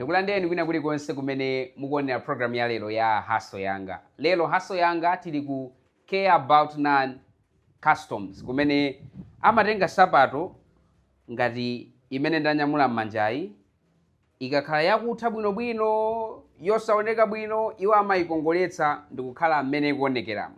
Ndikulandireni kwina kulikonse kumene mukuonera program ya lero ya Hustle Yanga. Lero Hustle Yanga tili ku Care About None Customs, kumene amatenga sapato ngati imene ndanyamula m'manjayi. Ikakhala yakutha bwinobwino, yosaoneka bwino, iwo amayikongoletsa ndikukhala mmene ikuonekeramo.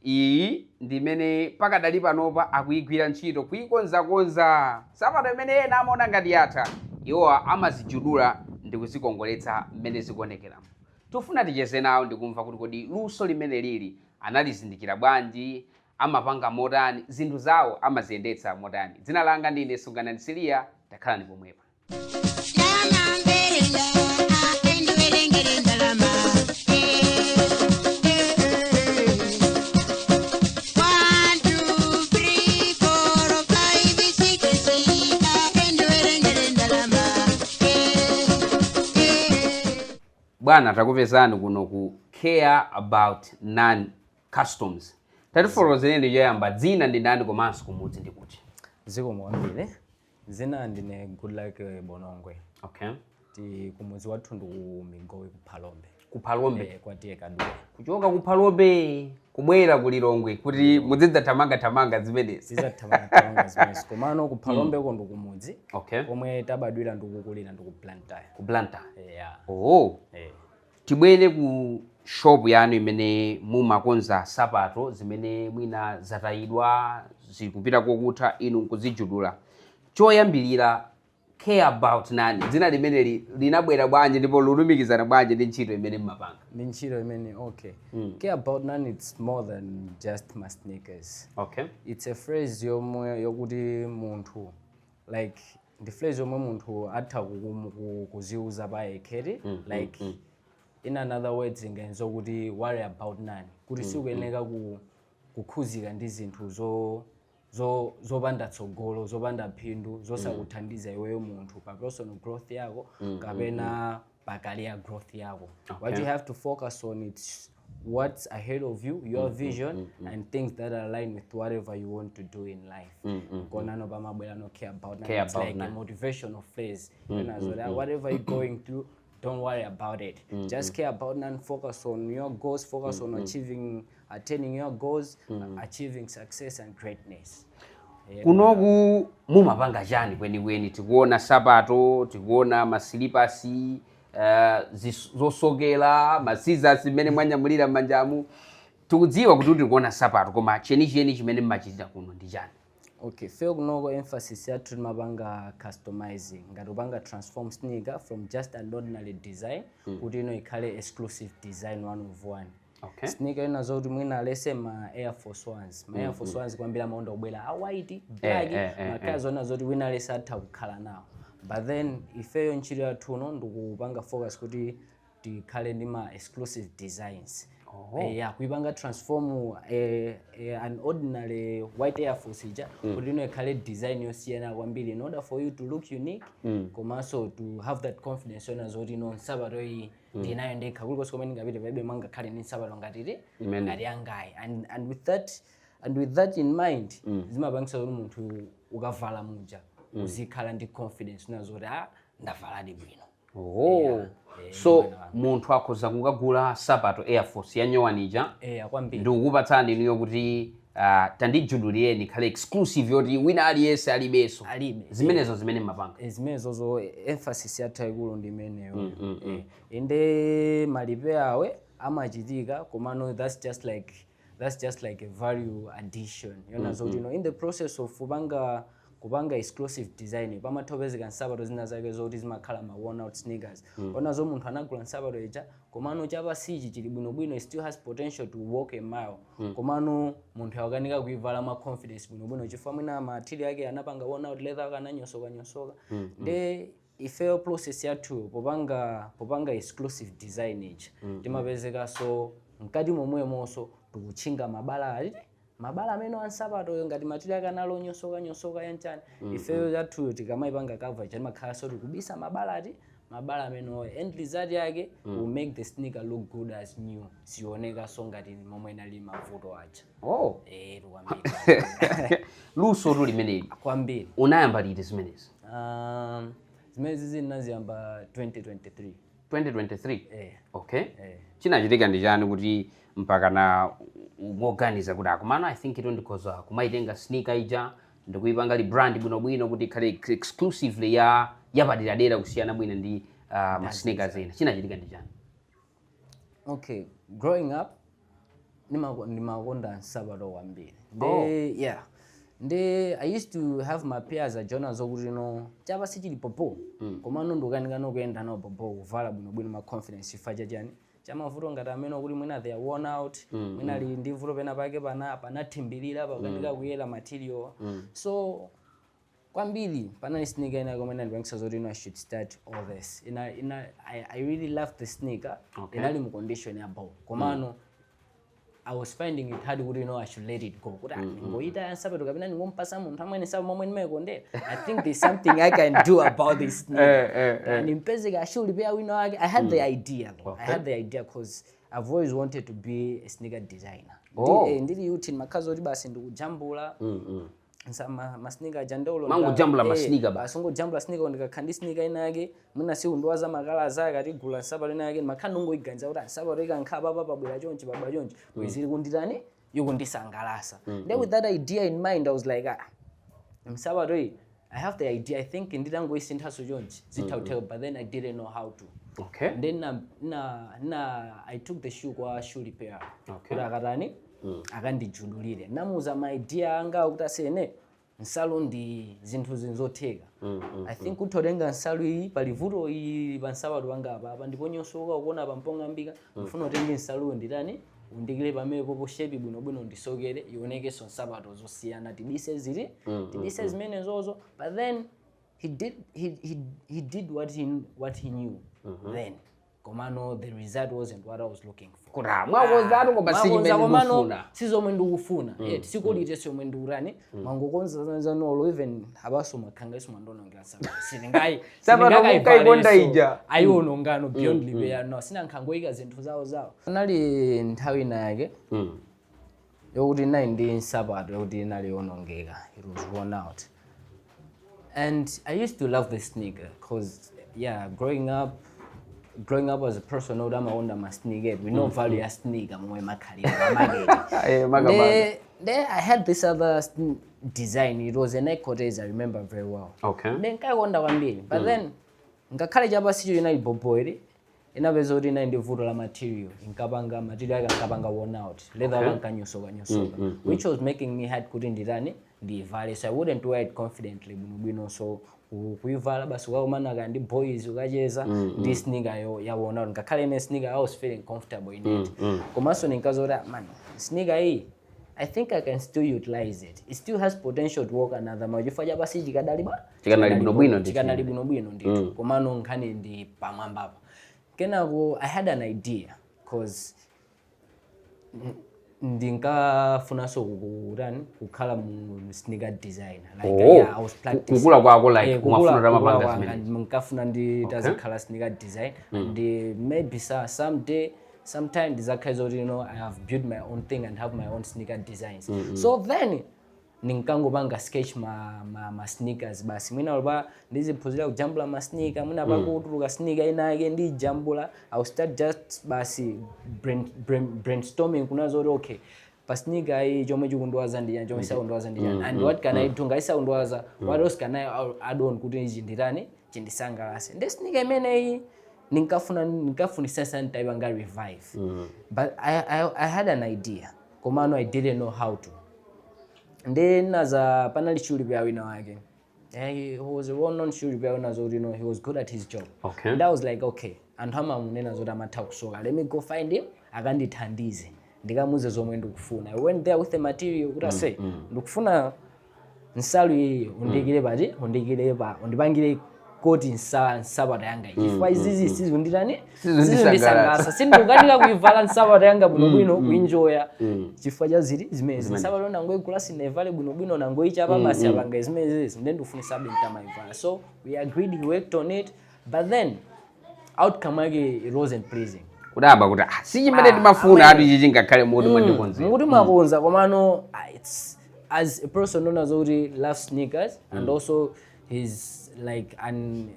Iyi ndi imene pakadali panopa akuyigwira ntchito kuyikonzakonza. Sapato imene ena amaona ngati yatha, iwowa amazijudula ndi kuzikongoletsa mmene zikuonekeramo. Tifuna ticheze nawo ndikumva kuti kodi luso limene lili analizindikira bwanji, amapanga motani, zinthu zawo amaziyendetsa motani. Dzina langa ndine Sunganani Siliya, takhalani pomwepa. Ndalama mberenda, endiwerengere ndalama. One, two, three, four, five, six, endiwerengere ndalama. Bwana, takupezani kuno ku Care About None Customs. Tatifotokozereni choyamba, dzina ndi ndani komanso kumudzi ndi kuti? Zikomo kwambiri. Dzina ndine Goodluck Bonongwe. Ti kumudzi wathu ndi ku Migowi, ku Phalombe. Ku Phalombe? Eh, kwa T/A Kaduya. Kuchoka ku Phalombe kubwera ku Lilongwe kuti muzidzathamangathamanga zimenezi? Zidzathamangathamanga zimenezi, komano ku Phalombeko ndi kumudzi. Komwe tabadwira ndikukulira ndi ku Blantyre. Ku Blantyre? Yeah. Oh. Eh. Tibwere ku shop yanu imene mumakonza sapato zimene mwina zatayidwa, zikupita kokutha, inu nkuzijudula. Choyambirira, Care About None, dzina limeneli linabwera bwanji ndipo lulumikizana bwanji ndi ntchito imene mmapanga? Ndi ntchito imene, okay, Care About None, it's more than just my sneakers. It's a phrase yomwe yokuti munthu, like, ndi phrase yomwe munthu atha kuziuza pa yekheri. Like, in another words, ingenzo kuti worry about none, kuti sikuyeneka kukhuzika ndi zinthu zo zo zopanda tsogolo, zopanda phindu, zosakuthandiza iweyo munthu pa personal growth yako kapena pa career growth yako. What you have to focus on, it's what's ahead of you, your vision and things that align with whatever you want to do in life. Konano pamabwera no Care About None. Care It's About like a None. Motivational phrase mm, that whatever you're going through, don't worry about it, just care about none. Focus on your goals, focus on achieving, attaining your goals, achieving success and greatness. Yeah. Kunoku mumapanga chani kwenikweni? Tikuona sapato, tikuona masilipasi, zosokera, masizasi zimene mwanyamulira m'manjamu. Tikudziwa kuti tikuona sapato, koma chenicheni chimene mmachitira kuno ndi chani? Okay, fe kunoko emphasis yathu timapanga customizing, ngati upanga transform sneaker from just an ordinary design kuti ino ikhale exclusive design, one of one. Sneaker ina zoti mwina alese ma Air Force Ones, ma Air Force Ones kwambiri amaonda kubwera a white, black, makhala zona zoti wina alese atha kukhala nawo. But then ifeyo ntchito yathuno ndikupanga focus kuti tikhale ndi ma exclusive designs. Yeah, kuipanga transform an ordinary white Air Force ija kuti ino ikhale design yosiyana kwambiri in order for you to look unique, komanso to have that confidence yona zoti ino nsapato iyi ndinayo ndekha, kulikonse kumene ndingapite palibe mangakhale ndi nsapato ngatiti Imene. Ngati yangayi. And with that in mind, zimapangisa kuti munthu ukavala muja uzikhala ndi confidence unazo kuti, ah, ndavaladi bwino. Oh. So munthu akhoza kukagula sapato Air Force ya nyowani ija Kwambiri. Ndikukupatsani inuyo kuti tandijudulireni ikhale exclusive yoti wina aliyense alibenso? Alibe. Zimenezo zimene mmapanga? Zimenezozo, emphasis yathu yayikulu ndi imeneyo. Inde, ma repair awe amachitika, komano that's just like a value addition yona zoti in the process of kupanga exclusive design, pamatha kupezeka nsapato zina zake zoti zimakhala ma worn out sneakers, onazo munthu anagula nsapato ija, komano chapasichi chili bwinobwino, it still has potential to walk a mile, komano munthu akukanika kuivala mwa confidence bwinobwino chifukwa mwina material yake anapanga worn out, leather ake ananyosoka nyosoka. Nde ifeyo process yathu popanga exclusive design ija, timapezekanso mkati momwemonso tikutchinga mabala ali mabala amene ansapatoyo, ngati material ake anali onyosoka nyosoka yanchani, ifeyo yathuyo tikamayipanga cover ija timakhalanso tikubisa mabala ati mabala amenewo. End result yake will make the sneaker look good as new, sionekanso ngati momwe inali mavuto aja. Oh. Eh, kwambiri. Luso tu limeneli. Kwambiri. Unayamba liti zimenezi? Zimene zizi ndinaziyamba 2023. 2023? Eh. Okay. Eh. Chinachitika ndi chani kuti mpaka na ugoganiza kuti akumano, I think ito ndikhoza kumaitenga sneaker ija ndikuipanga rebrand bwinobwino kuti ikhale exclusively ya yapaderadera, kusiyana bwino ndi ma sneakers ena? Chinachitika ndi chani? Okay, growing up ndimakonda nsapato kwambiri. Ndi Oh. yeah, ndi I used to have my pairs ajona zokuti no chapa sichili popo, komano ndikukanikana kuyenda nawo popo, kuvala bwinobwino ma confidence, chifukwa chachani? Chamavuto ngati amene kuti mwina they are worn out, mwina ali ndi vuto pena pake, pana panathimbirira, pakanika kuyera material. So kwambiri panali sneaker ina komwe inandipangisa zoti I should start all this. Ina, I really loved the sneaker. Inali mu condition ya ball, komano I was finding it hard kuti I should let it go, kuti ah, ningoyita nsapato kapena ningompasa munthu amwene nsapato momwe ndimayikondera. I think there's something I can do about this sneaker. Nimpeze ka shoe repair wina wake. I had the idea though. I had the idea 'cause I've always wanted to be a sneaker designer. Oh. Ndili youth makhazi oti basi ndikujambula ma sneaker aja ndolo. Mangojambula ma sneaker basi. Basi ngojambula sneaker. Ndikakhala ndi sneaker ina yake, mwina sikundiwaza makala zake, atigula nsapato ina yake, makhala ndongoyiganiza kuti nsapato ikankhala papa pabwera chonchi, pabwera chonchi, bwezi ili kunditani, ikundisangalasa. Then with that idea in mind, I was like, "Ah, nsapato iyi, I have the idea. I think nditangoyisinthaso chonchi zitha kutheka." But then I didn't know how to. And then na I took the shoe kwa shoe repair kuti akatani, akandijudulire. Namuuza ma idea anga kuti asene nsalu ndi zinthu zinzotheka. I think uthotenga nsalu iyi, pali vuto iyi pa nsapato panga apa, apa ndipo nyosoka, ukuona pa mpong'ambika. Ndifuna utenge nsaluyo, nditani, undikire pamenepo po shape bwinobwino, ndisokere ionekenso nsapato zosiyana, tibise zili, tibise zimene zozo. But then he did what he knew then, komano the result wasn't what I was looking for. Kuti ah, mwakonzatu koma si Mwakonza, chimene komano ndikufuna. si zomwe ndikufuna. Sikolite siyomwe ndikurani mwangokonza zanolo. Even abaso makhanga iso mwandonongera nsapato, siningayi. Sapato munkaikonda ija. Ayiwonongano beyond repair. No, sinankhangoyika zinthu zawo zawo. Panali nthawi ina yake yokuti inali ndi nsapato yokuti inali yonongeka. It was worn out and I used to love the sneaker 'cause, yeah, growing up as a person oti amakonda ma sneaker, we know value ya sneaker momwe makhalira pa market. Makamaka. Then I had this other design. It was a Nike Cortez, I remember very well. Ndinkayikonda kwambiri, but then ngakhale chapasicho inali boboili, inapeza kuti inali ndi vuto la material. Inkapanga material yake ankapanga worn out, leather okay. Ankanyosoka nyosoka, which was making me hard kuti nditani, ndiyivale. So I wouldn't wear it confidently bwinobwino. So kuivala basi ukakumana kaya ndi boys, ukacheza ndi sneaker yo ya worn out, ngakhale ine sneaker I was feeling comfortable in it, komanso ninkazoti, "Ah, man, sneaker iyi I think I can still utilize it. It still has potential to walk another mile," chifukwa chapasi chikadali ba Chikanali bwinobwino ndithu. Chikanali bwinobwino ndithu, komano nkhani ndi pamwambapa. Kenako I had an idea 'cause ndinkafunanso kutani, kukhala mu sneaker designer like, Oh, yeah, I was practicing. Kukula kwako like Eh, kumafuna kukula utamapanga kwanga, zimenezi. nkafuna nditazikhala sneaker design and maybe someday, sometime ndizakhale zoti I have built my own thing and have my own sneaker designs. So then ninkangopanga sketch ma sneakers basi. Mwina pa ndiziphunzira kujambula ma sneaker, mwina pakutuluka sneaker ina yake ndijambula. I will start just basi brainstorming kuna zoti, okay, pa sneaker iyi chomwe chikundiwaza ndi chani, chomwe sakundiwaza ndi chani, and what can I do? Ngaisakundiwaza, what else can I add on kuti ichi nditani, chindisangalase? Ndi sneaker imeneyi ninkafuna, ninkafunisasa ntaipanga revive. But I had an idea, komano I didn't know how to. Ndi naza panali shoe repair wina wake. He was a well-known shoe repair wina zoti he was good at his job. And I was like, "Okay, anthu amamunena zoti amatha kusoka. Let me go find him akandithandize, ndikamuze zomwe ndikufuna." I went there with the material kuti ase ndikufuna nsalu iyi, undikire pati, undikire pa, undipangire koti nsapato yanga iyi, chifukwa izizi sizikunditani? Sizindisangalatsa. Sizindisangalatsa. Sindikukanika kuivala nsapato yanga bwinobwino, kuinjoya, chifukwa cha zili zimene nsapato nangoigula sinaivale bwinobwino, nangoichapa basi, apanga zimenezi. Nde ndikufunisa ntamayivala. So we agreed, he worked on it, but then outcome yake, it wasn't pleasing. Kudaba kuti ah, si chimene timafuna atu ichi, chingakhale muti mwandikonzera. Mukuti mwakonza, komano ah, it's as a person known as already loves sneakers and also he's like an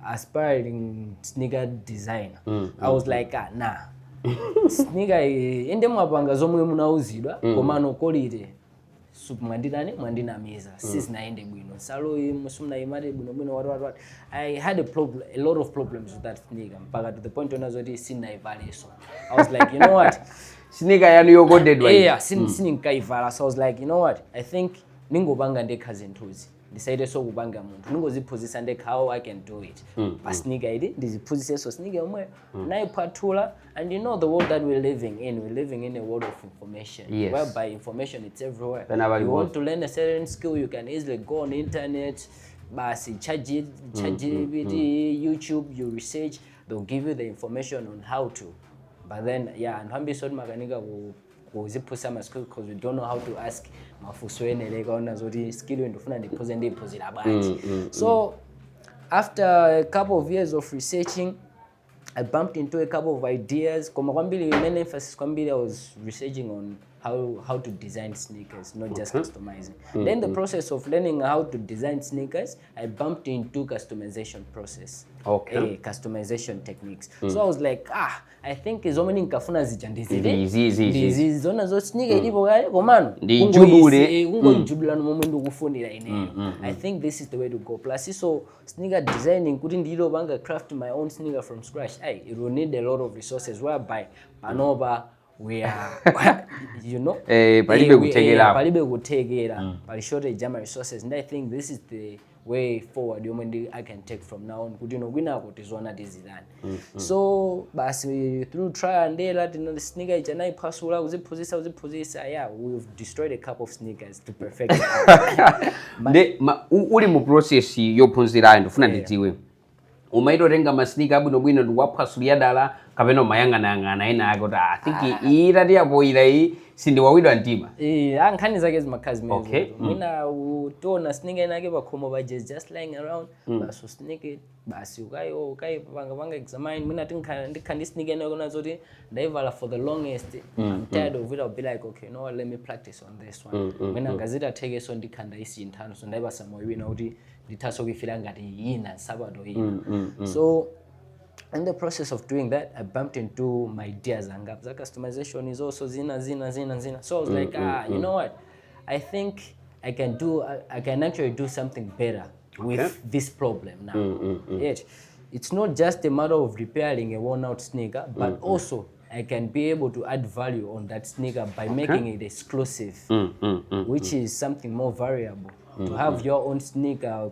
Aspiring sneaker designer, I was like, "Ah, nah, sneaker iyi inde mwapanga zomwe munauzidwa, komano quality mwanditani, mwandinamiza, sizinayende bwino, nsalu iyi simunayimate bwinobwino, what, what, what." I had a lot of problems with that sneaker, mpaka to the point ona zoti sinaivaleso. I was like, "You know what?" Sneaker yanu yokondedwa iyi. Yeah, sininkaivala. So I was like, "You know what? I think ningopanga ndekha zinthuzi, ndisaiteso kupanga munthu, ningoziphunzitsa ndekha how I can do it pa sneaker ili, ndiziphunzitsenso sneaker yomweyo." Nayiphwathula, and you know the world that we're living in, we're living in a world of information, whereby information, it's everywhere. Pena pali You want to learn a certain skill, you can easily go on internet, basi, ChatGPT, YouTube, you research, they'll give you the information on how to. But then, yeah, anthu ambiri soti makanika kuziphunzitsa ma skill because we don't know how to ask mafunso oyenereka ona zoti skill iyo ndifuna ndiphunze, ndiyiphunzira bwanji? So after a couple of years of researching, I bumped into a couple of ideas. Koma kwambiri, main emphasis kwambiri, I was researching on how to design sneakers, not just customizing. Then the process of learning how to design sneakers, I bumped into customization process. Customization techniques. So I was like, "Ah, I think zomwe ndinkafuna zija ndizili Ndizi, izi, izi. ndizi zona zo sneaker ilipo kale, komano Ndijudule. Kungoyijudula momwe ndikufunira ineyo. I think this is the way to go. Plus so sneaker designing, kuti ndilo panga craft my own sneaker from scratch, ay, it will need a lot of resources, whereby panopa we are Palibe kuthekerapo. Palibe kuthekera, pali shortage ya ma resources, and I think this is the way forward yomwe ndi I can take from now on, kuti no, kwinako tizoona tizitani." So basi, through trial and error, tina sneaker ija nayiphwasula, kuziphunzitsa, kuziphunzitsa, yeah, we've destroyed a couple of sneakers to perfect it. Nde uli mu process yophunzirayo, ndifuna ndidziwe, umaitotenga ma sneaker abwinobwino ndikuwaphwasulira dala, kapena umayang'anayang'ana ena ake kuti, "Ah, I think iyi itati yapoyira iyi sindiwawidwa mtima"? Eh, nkhani zake zimakhala zimenezo. Mwina utiona sneaker inake pakhomo paja is just lying around, basi, usneak it, basi, ukayo ukayipanga panga examine. Mwina ndikha ndi sneaker inake unazo kuti ndaivala for the longest, I'm tired of it, I'll be like, "Okay, you know what, let me practice on this one." Mwina ngazitathekeso ndikha ndayisintha, so ndayipasa moyo wina kuti ndithaso kuifira ngati yina nsapato ina. So in the process of doing that, I bumped into my ideas angapo za customization is also zina zina zina zina. So I was like, "Ah, you know what? I think I can actually do something better with this problem now." Yet it's not just a matter of repairing a worn out sneaker, but also I can be able to add value on that sneaker by making it exclusive, which is something more variable. To have your own sneaker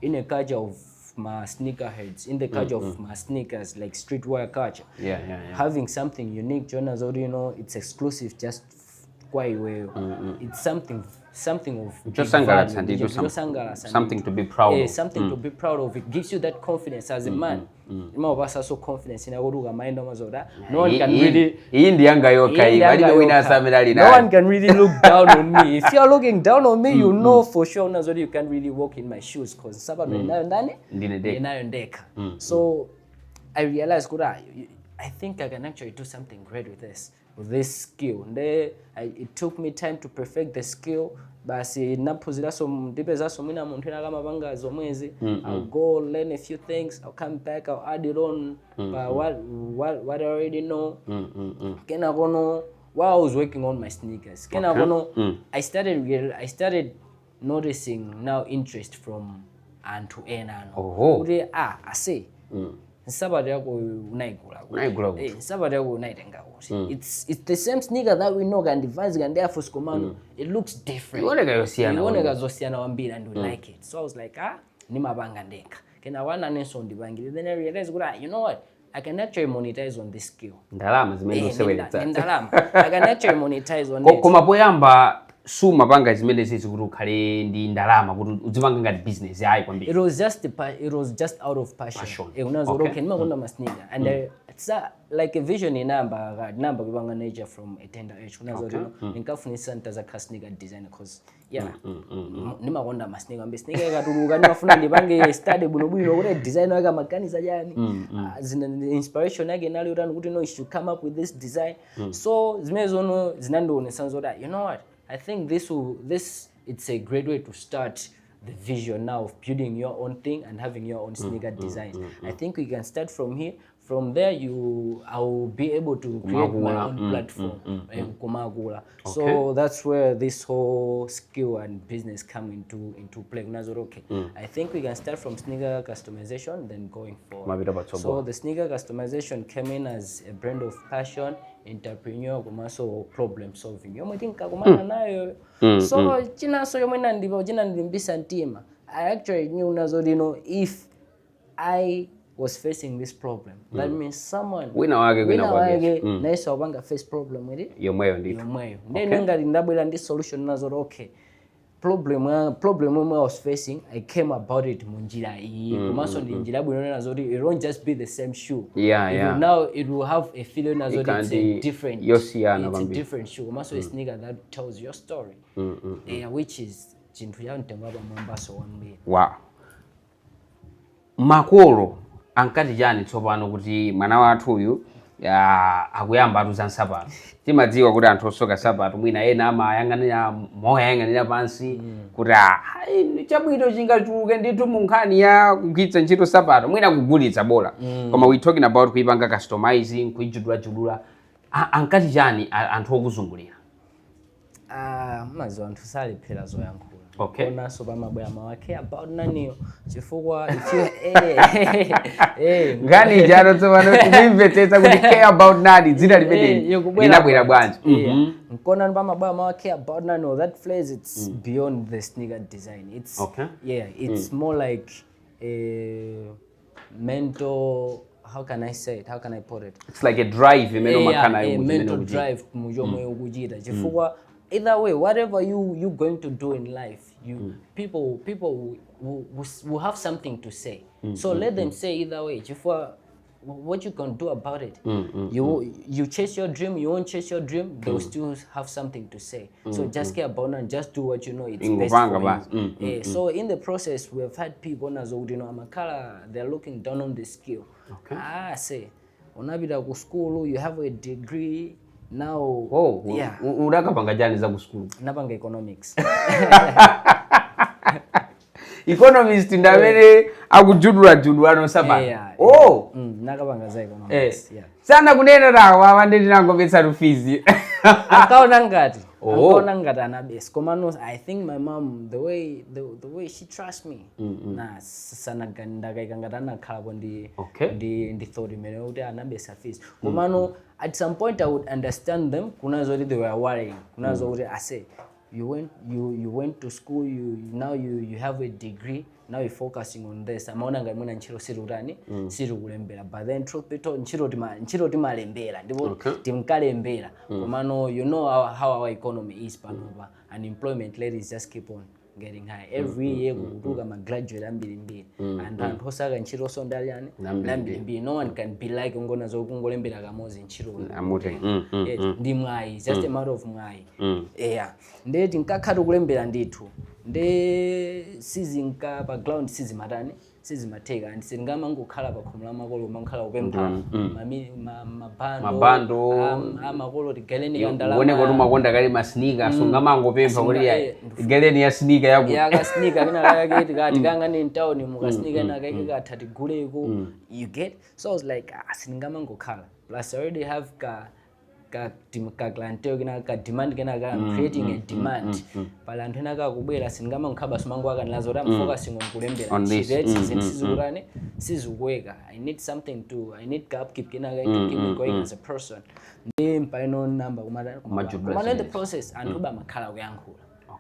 in a culture of my sneakerheads, in the culture of my sneakers, like streetwear culture. Having something unique, Jonas, it's exclusive just kwa iweyo. It's something of big Chosangalatsa value. ndithu, Chosangalatsa something ndithu. To be proud of. Something to be proud of. It gives you that confidence as a man. Imawapasa so confidence inakuti ukamayenda umazoda no one can really Iyi ndi yanga yokha iyi, palibe wina asamene ali No nayo. one can really look down on me. If you're looking down on me, you know for sure unazoti you can't really walk in my shoes, because nsapato ndinayo ndani? Ndine ndekha. Ndinayo ndekha. So I realized kuti, ah, I think I can actually do something great with this skill. Nde it took me time to perfect the skill. Basi, naphunziranso, ndipezanso mwina munthu ena akamapanga zomwezi, I'll go learn a few things, I'll come back, I'll add it on pa what I already know. Kenakono, while I was working on my sneakers, kenakono I started noticing now interest from anthu ena ano Oho. kuti, "Ah, ase, nsapato yako unaigula kuti?" Unaigula kuti? Eh, nsapato yako unaitenga kuti? It's the same sneaker that we know, kandi Vans, kandi Air Force, komano it looks different. Ioneka yosiyana. Ioneka zosiyana kwambiri, and we like it. So I was like, "Ah, nimapanga ndekha, kena wananenso ndipangire." Then I realized kuti, ah, you know what, I can actually monetize on this skill. Ndalama zimene Eh, useweretsa. ndi ndalama. I can actually monetize on it. Koma poyamba sumapanga zimene zizi kuti ukhale ndi ndalama, kuti uzipanga ngati business, ayi kwambiri? It was just out of passion. Passion. Eh, unazo okay, ndimakonda ma sneaker and it's like a vision inamba namba kupanga nature from a tender age, unazo okay. Ndinkafunisa ntazakhala sneaker designer, 'cause yeah, ndimakonda ma sneaker ambe sneaker ikatuluka ndimafuna ndipange study bwinobwino kuti design wake amaganiza chani. Ah, zina inspiration yake inali utani kuti no, you should come up with this design. So zimene zono zinandionesa zoti, ah, you know what, I think this will this it's a great way to start the vision now of building your own thing and having your own sneaker designs. I think we can start from here. From there, you I will be able to create my Kumakula. own platform, kumakula. So that's where this whole skill and business come into play. Kunazoti, okay, I think we can start from sneaker customization, then going forward. Kumapita patsogolo. So the sneaker customization came in as a brand of passion, entrepreneur, komanso problem solving yomwe tinkakumana nayo. So chinanso yomwe inandipa, chinandilimbisa mtima, I actually knew nazoti, if I was facing this problem, that means someone Wina wake kwina wina kwake. wake nayenso akupanga face problem ili Yomweyo ndithu. yomweyo. Then ngati ndabwera ndi solution nazoti, okay, problem yomwe I was facing, I came about it munjira iyi, komanso ndi njira yabwino nazoti it won't just be the same shoe. It will now, it will have a feeling nazoti it's a Ikandi different yosiyana it's a kwambiri. different shoe, komanso a sneaker that tells your story, yeah, which is chinthu cha mtengo wapamwambaso kwambiri. Wow, makolo ankati chani tsopano kuti mwana wathu uyu akuyamba atuza nsapato? Timadziwa kuti anthu osoka nsapato mwina ena amayang'anira moyang'anira pansi kuti, ah, ayi, chabwino chingachuluke ndithu mu nkhani ya kugwiritsa ntchito nsapato, mwina kugulitsa bola, koma we talking about kuipanga customizing, kuijudulajudula. Ankati chani anthu okuzungulira? Ah, maziwa anthu salephera zoyankhula. Konanso pamabwera mawu care about naniyo, chifukwa if you Nkhani ijano tsopano tikuimvetsetsa kuti Care About None, dzina limeneli Yokubwera linabwera bwanji? Yeah. Nkona pamabwera mawu care about none, that phrase, it's beyond the sneaker design. It's yeah, it's more like a mental, how can I say it, how can I put it? It's like a drive imene umakhala nayo A mu zimene mental ukuchita. Drive muchomwe ukuchita, chifukwa either way, whatever you going to do in life, you people will have something to say. So let them say either way, chifukwa what you can do about it? You chase your dream, you won't chase your dream, they will still have something to say. So just care about and just do what you know it's best Ingopanga for basi. you. So in the process, we have had people nazo, amakhala they're looking down on the skill. Ah, say unapita ku school, you have a degree now. Oh, Yeah. udakapanga chani za ku school? Napanga economics. Economist ndi amene akujudulajudula nsapato? Yeah. Oh. Nakapanga za economics, yeah. Sana kunena tawa awande tinangomvetsa rufizi. Akaona ngati akaona ngati anabesa, komano I think my mom, the way she trusts me, na sana ndakaika ngati anakhalapo ndi ndi thought imene kuti anabesa fees. Komano at some point I would understand them, kunazo kuti they were worrying, kunazo kuti ase you went to school, you now you have a degree, now you're focusing on this. Amaona ngati mwina ntchito sirikutani, sirikulembera. But then, truth be told, ntchito timalembera ndipo timkalembera. Komano you know how our economy is panopa. Unemployment rate is just keep on getting high every year. Kukutuluka ma graduate ambirimbiri and anthu osaka ntchito so ndaliyani? Ambirimbiri. No one can be like ngona zokungolembera kamozi ntchito. Amute. Yes, ndi mwayi. It's just a matter of mwayi. Yeah, ndiye tinkakhala kulembera ndithu, ndi sizinka pa ground, sizimatani, sizimatheka, and sitingamangokhala pa khomo la makolo, mankhala kupempha mabando. Mabando. Amakolo tigaleni kandalama. Uone kuti umakonda kale ma sneaker, sungamangopempha kuti galeni ya sneaker yaku Ya, kasneaker kena kake tikangane mtown mukasneaker kena kake katha tiguleko, you get? So I was like, ah, sindingamangokhala. Plus I already have ka clientele kena ka demand kena ka, I'm creating a demand pala anthu ena kakubwera. Sindingamangokhala simango akanalazo kuti I'm focusing on kulembera. On this. Zinthu sizikutani, sizikuweka. I need something to, I need ka upkeep kena kake to keep me going as a person. Ndi mpaino namba kumata. Kumajubula. Kumana in the process anthu bamakhala kuyankhula.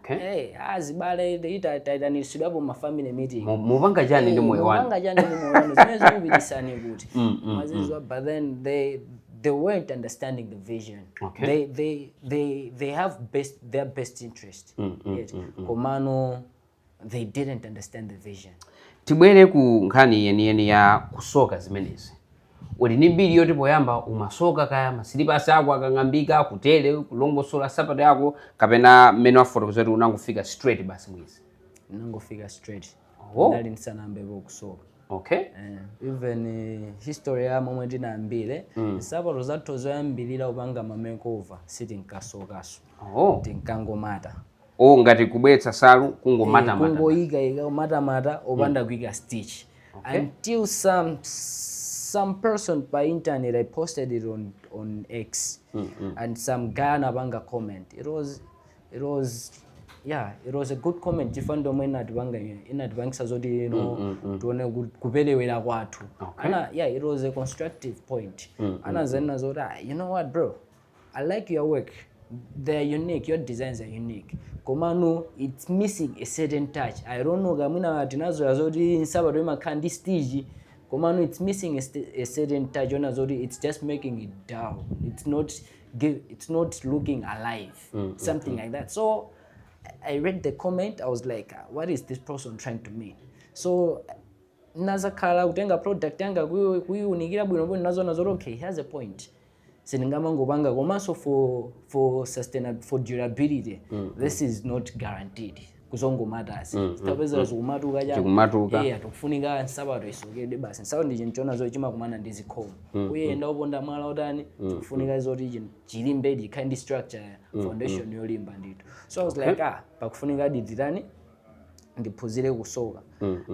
Hey, azibale itaitanisidwapo ma family meeting. Mupanga chani ndi moyo wanu? Mupanga chani ndi moyo wanu? Zimene zikupitisani kuti mazizwa. But then they weren't understanding the vision. They have best their best interest, yes. Komano they didn't understand the vision. Tibwere ku nkhani yeniyeni ya kusoka zimenezi. Uli ndi mbiri yoti poyamba umasoka kaya masilipasi ako akang'ambika, kutere kulongosola sapato yako, kapena mmene wafotokoza kuti unangofika straight basi mwizi? Nangofika straight. Oh. Ndali ndisanayambepo kusoka. Even history ya momwe tinayambire, nsapato zathu zoyambirira kupanga ma makeover, sitinkasokaso. Tinkangomata. O, ngati kubweretsa salu kungomatamata. Kungoyika ika kumatamata opanda kuika stitch. Until some person pa internet, I posted it on X and some guy anapanga comment. It was yeah, it was a good comment chifukwa ndomwe inatipanga, inatipangisa zoti tione kupelewera kwathu. Ana, yeah, it was a constructive point. Anazanena zoti, "Ah, you know what, bro, I like your work. They're unique. Your designs are unique. Komano it's missing a certain touch. I don't know, kamwina tinazoya zoti nsapato imakhala ndi stitch, komano it's missing a certain touch ona zoti it's just making it down. It's not looking alive," something like that. So I read the comment. I was like, "Ah, what is this person trying to mean?" So nazakhala kutenga product yanga kuyiunikira bwino bwino, nazona zoti okay, he has a point. Sindingamangopanga komanso for sustainable, for durability, this is not guaranteed. Kuzongomatasi zitapezera zikumatuka chani. Chikumatuka. Eh, atikufunika nsapato isokedwe basi. Nsapato ndi chinthu chona zoti chimakumana ndi zikhomo, kuyenda uponda mwala utani, tikufunika zoti chinthu chilimbe, chikhale ndi structure, foundation yolimba ndithu. So I was like, ah, pakufunika dititani, ndiphunzire kusoka.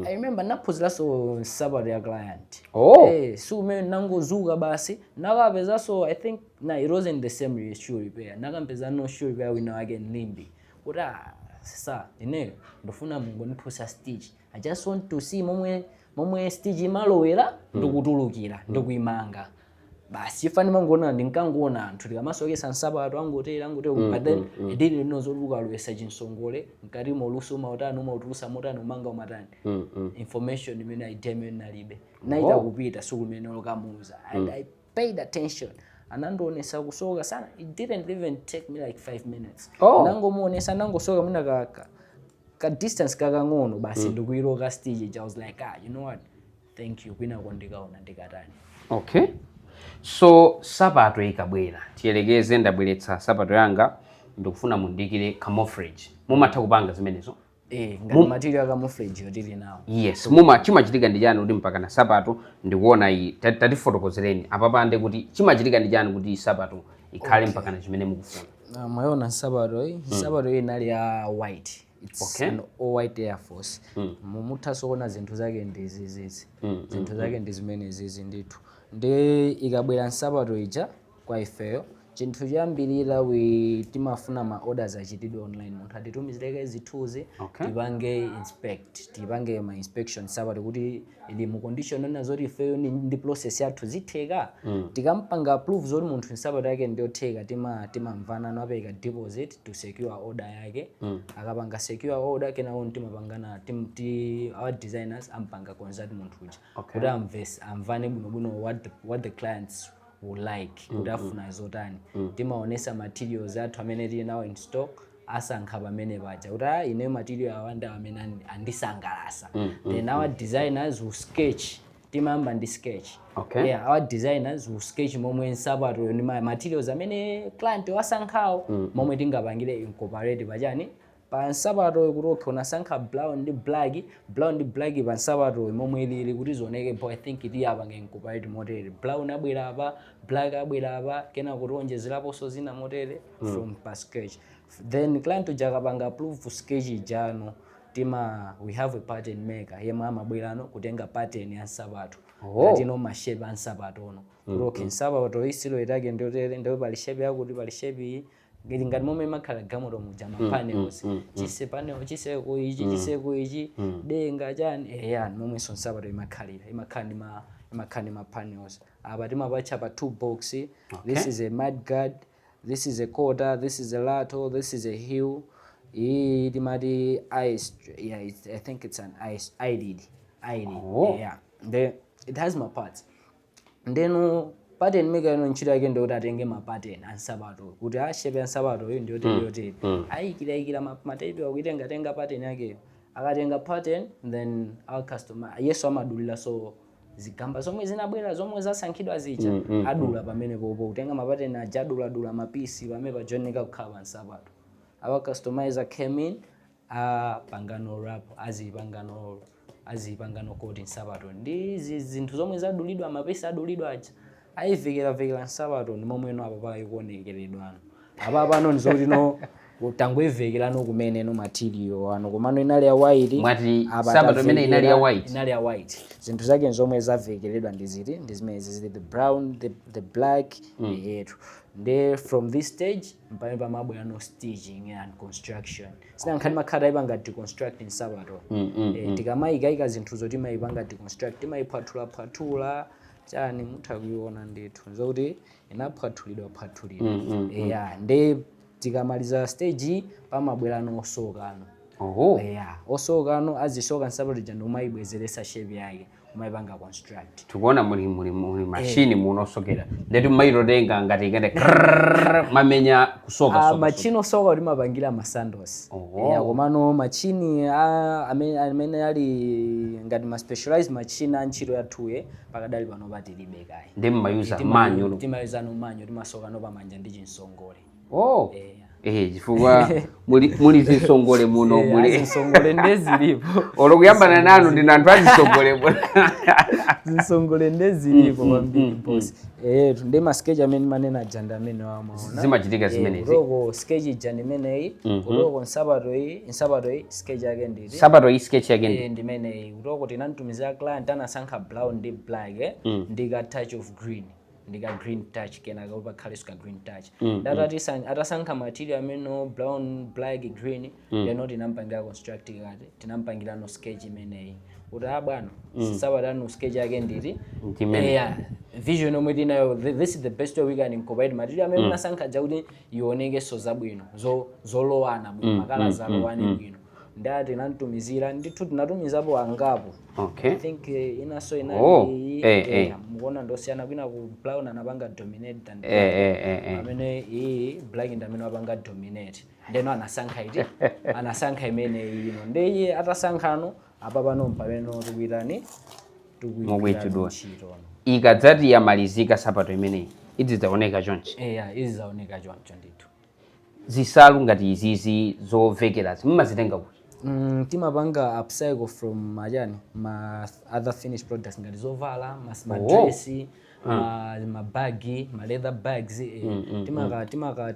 I remember naphunziranso nsapato ya client. Oh. Eh, si umene nangozuka basi nakapezanso. I think na it wasn't the same shoe repair. Nakampeza no shoe repair wina wake mlimbi kuti, "Ah, sir, ineyo ndofuna mungondiphunzitsa stitch. I just want to see momwe stitch imalowera ndikutulukira ndikuimanga basi." Chifani mangoona, ndinkangoona anthu tikamasokesa nsapato angotera angotera, but then I didn't know zoti ukalowesa chinsongole mkati moluso umautani, umautulusa motani, umanga umatani. Information imene idea imene nalibe naita kupita siku limene lokamuuza and I paid attention. Anandionesa kusoka sana. It didn't even take me like 5 minutes. Nangomuonesa, nangosoka mwina ka distance kakang'ono basi, ndikuiloka stitch. I was like, "Ah, you know what, thank you." Kwinako ndikaona ndikatani. Okay, so sapato ikabwera, tiyelekeze ndabweretsa sapato yanga, ndikufuna mundikire camouflage, mumatha kupanga zimenezo? Eh, ngati material camouflage yotili nawo. Yes, muma chimachitika ndi chani kuti mpaka na sapato ndikuona iyi, tatifotokozereni apapande kuti chimachitika ndi chani kuti sapato ikhale mpaka na chimene mukufuna? Mwayiona nsapato iyi? Nsapato iyi inali ya white. It's an all white Air Force. Mumuthaso kuona zinthu zake ndi zizizi, zinthu zake ndi zimene zizi ndithu. Ndi ikabwera nsapato ija kwa ifeyo, chinthu choyambirira we timafuna ma orders achitidwe online. Munthu atitumizireke zithunzi, tipange inspect, tipange ma inspection sapato kuti ili mu condition yona zoti ifeyo ndi process yathu zitheka. Tikampanga approve zoti munthu nsapato yake ndiyotheka, timamvana napereka deposit to secure order yake. Akapanga secure order, kenako timapangana our designers ampanga consult munthu uja kuti amvane bwinobwino what the clients would like, kuti afuna zotani. Timaonesa materials athu amene tili nawo in stock, asankha pamene paja kuti, "Ah, ine material awa ndi amene andisangalasa." Then our designers will sketch. Timayamba ndi sketch. Yeah, our designers will sketch momwe nsapato ndi materials amene client wasankhawo, momwe tingapangire incorporate pachani, pa nsapato, kuti okay, unasankha brown ndi black, brown ndi black pa nsapato momwe ilili kuti zioneke po. I think tiyapange incorporate motere: brown abwera apa, black abwera apa, kena kuti onjezeraponso zina motere from pa sketch. Then client uja akapanga approve sketch ijano, tima we have a pattern maker yemwe amabwerano kutenga pattern ya nsapato. Ngatino ma shape a nsapato ono, kuti okay, nsapato iyi silhouette yake ndiotere, ndipo pali shape yakuti, pali shape iyi, ngati ngati momwe imakhala galimoto muja, ma panels, chise panel, chiseko ichi, chiseko ichi, denga chani, eya, momwenso nsapato imakhalira, imakhala ndi ma panels. Apa timapatcha pa two box. This is a mudguard, this is a quarter, this is a latto, this is a heel. Iyi timati ice, yeah, I think it's an ice eyelid, eyelid. Yeah, the it has ma parts. Ndeno pattern maker ino ntchito yake ndikuti atenge ma pattern ansapato kuti a shape ya nsapato iyo ndiyotere yotere, ayikirayikira matepe akuitenga tenga pattern yakeyo. Akatenga pattern, then our customer yeso amadulira. So zigamba zomwe zinabwera, zomwe zasankhidwa zija, adula pamene popo, kutenga ma pattern aja, aduladula ma piece pamene pajoinika kukhala pa nsapato. Our customizer came in, apangano wrap, azipangano koti nsapato ndi zinthu zomwe zadulidwa, ma piece adulidwa aja, ayivekeravikera nsapato. Ndi momweno apa paikuonekeredwano. Apa pano ndizokuti no Tangoivekerano kumene no material ano, komano inali ya white. Mwati Apa sabato imene inali ya tavekera- white? Inali ya white. Zinthu zake zomwe zavekeredwa ndi ziti? Ndi zimene zili the brown, the black yetu. Nde from this stage mpamene pamabwera no stitching and construction. Sinankhani makhala ipanga deconstruct nsapato. Tikamayikayika zinthuzo, timayipanga deconstruct, timayiphwathulaphwathula chani, mutha kuiona ndithu zokuti inaphwathulidwa phwathulidwa. Yeah, nde tikamaliza stage pamabwera no osokano. Yeah, osokano azisoka nsapato ija ndiumayibwezeresa shape yake, umayipanga construct. Tikuona muli mashini munosokera, ndeti mmaitotenga ngati ikende krrrr, mamenya kusoka. Ah, Soka. Machini osoka timapangira ma sandals. Yeah, komano machini amene ali ngati ma specialized machini a ntchito yathuye, pakadali pano patilibe kayi. Ndi mmayuza manual? Timayuza no manual, timasoka no pamanja ndi chinsongole. Oh. Yeah. Chifukwa muli zinsongole muno. Muli Zinsongole ndezilipo. Olo kuyambana nanu ndina anthu azisongole muno. Zinsongole ndezilipo kwambiri, boss. Ndi ma sketch amene manena aja ndi amene wamaona. Zimachitika zimenezi. Kutoko sketch ija ndimeneyi, kutoko nsapato iyi sketch yake nditi? Sapato iyi sketch yake ndi? Ndimeneyi. Kutoko tinamtumizira client, anasankha brown ndi black, ndi ka touch of green, ndi ka green touch kenaka pakhalenso ka green touch. Ndatati atasankha material amene brown, black, green, then tinampangira construct kati, tinampangira no sketch imeneyi kuti, "Ah bwana, sapato anu sketch yake nditi?" Ndimene. Yeah, vision yomwe tinayo, this is the best way we can incorporate material amene munasankha ja kuti ionekenso zabwino, zolowana bwino, ma colour zalowane bwino. Ndati tinamtumizira ndithu, tinatumizapo angapo. I think inaso inali iyi, mukuona ndosiyana, kwina ku brown anapanga dominate than amene iyi black ndi amene wapanga dominate. Ndeno anasankha iti? Anasankha imene ino. Ndiye atasankhano, apa pano pamene tikuitani, tikuigwira Mukuichudula. ntchito. Ikadzati yamalizika sapato imeneyi, idzaoneka chonchi? Eya, izizaoneka choncho ndithu. Zisalu ngati izizi zovekerazi mmazitenga kuti? Timapanga upcycle from majani, ma other finished products ngati zovala, ma dress, mabagi, ma leather bags.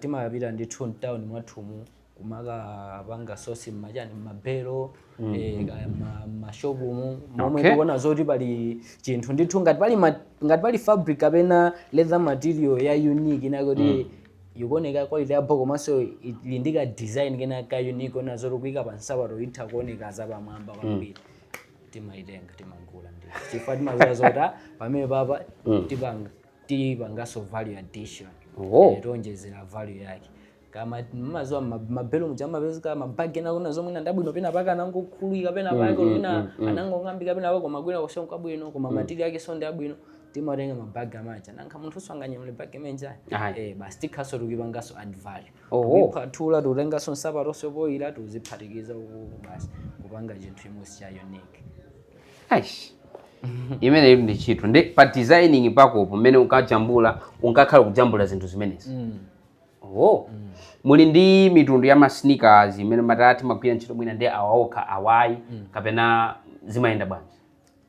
Timapita ndithu mtown mwathumu kumakapanga source mmachani, mmabelo, kaya mashopumu momwe tikuona zoti pali chinthu ndithu, ngati pali fabric kapena leather material ya unique inakuti ikuoneka quality yabho, komanso ili ndi ka design kena ka unique, ona zoti kuyika pa nsapato itha kuoneka zapamwamba kwambiri, timaitenga, timagula ndithu, chifukwa timaziwa zoti pamene papa tipanganso value addition. Tionjezera value yake. Kama mmaziwa mabelo muja amapezeka mabagi ena kuna zomwe ndabwino, pena pake anangokhulika, pena pake pena anangong'ambika, pena pake koma kwina kusonka kwabwino, koma material yake so ndi abwino, timatenga mabagi amaja. Nankha munthu usanganyamule bagi imenja? Ayi. Basi tikhaso tukipangaso add value. Tukuiphathula, tukutengaso nsapato sopoyira, tuziphatikiza uku, basi kupanga chinthu chimodzi cha unique. Aish. Imeneyi ndi ntchito. Ndi pa designing pakopo mmene unkajambula, unkakhala kujambula zinthu zimenezi? Oh. Muli ndi mitundu ya ma sneakers imene matati magwira ntchito mwina ndi awaokha awayi, kapena zimayenda bwanji?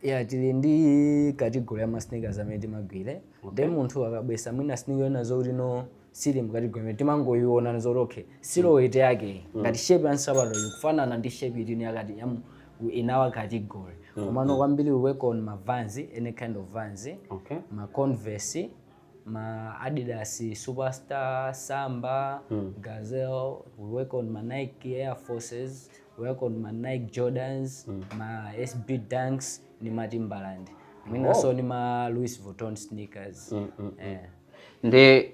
Yeah, tili ndi category ya ma sneakers amene timagwire. Ndi munthu akabwesa mwina sneaker yona zokuti no sili mu category imene, timangoiona zoti okay, silhouette yake ngati shape ya nsapato ikufanana ndi shape itini yakati in our category. Komano kwambiri we work on ma Vans, any kind of Vans, ma Converse, ma Adidas Superstar, Samba, Gazelle. We work on ma Nike Air Forces, we work on ma Nike Jordans, ma SB Dunks ni ma Timberland, mwinanso ni ma Louis Vuitton sneakers. Nde